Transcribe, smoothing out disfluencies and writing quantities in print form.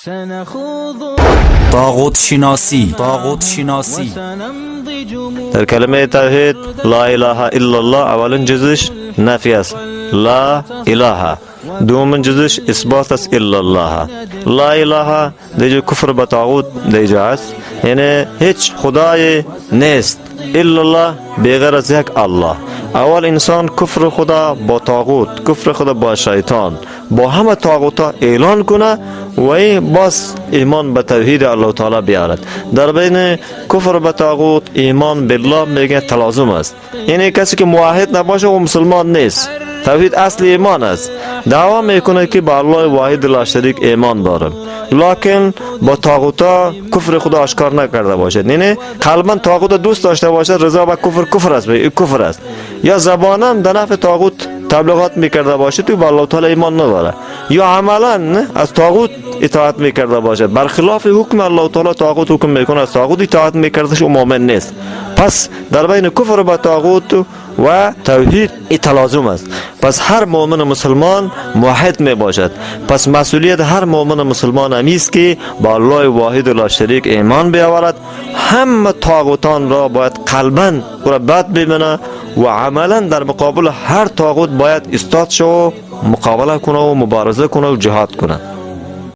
سنخوض طاغوت شناسی، طاغوت شناسی. وسنمضي جموع در کلمه توحید لا اله الا الله اولین جزش نفی است، لا اله. دومین جزش اثبات است، الا الله. لا اله دیگه کفر به طاغوت دیگه است، یعنی هیچ خدای نیست، الا الله بغیر از یک الله. اول انسان کفر خدا با طاغوت، کفر خدا با شیطان، با همه طاغوت اعلان کنه و ای باز ایمان به توحید الله تعالی بیارد. در بین کفر به طاغوت، ایمان بالله میگه تلازم است. یعنی کسی که موحد نباشه او مسلمان نیست. توحید اصل ایمان است. دعوا میکنه که به الله واحد لا شریک ایمان دارم، لکن با طاغوتا کفر خدا آشکار نکرده باشد، یعنی قلبا طاغوت دوست داشته باشد، رضا به کفر کفر است، این کفر است. یا زبانا در نفع طاغوت تبلیغات میکرده باشه، تو به الله تعالی ایمان نداره. یا عملا از طاغوت اطاعت میکرده باشد، برخلاف حکم الله تعالی طاغوت حکم میکنه، از طاغوت اطاعت میکرده، او مؤمن نیست. پس در بین کفر با طاغوت و توحید ای تلازم است. پس هر مؤمن مسلمان موحد می باشد. پس مسئولیت هر مؤمن مسلمان همی است که با الله واحد لا شریک ایمان بیاورد. همه طاغوتان را باید قلبا او را بد ببینه و عملا در مقابل هر طاغوت باید استاد شو، مقابله کنه و مبارزه کنه و جهاد کنه.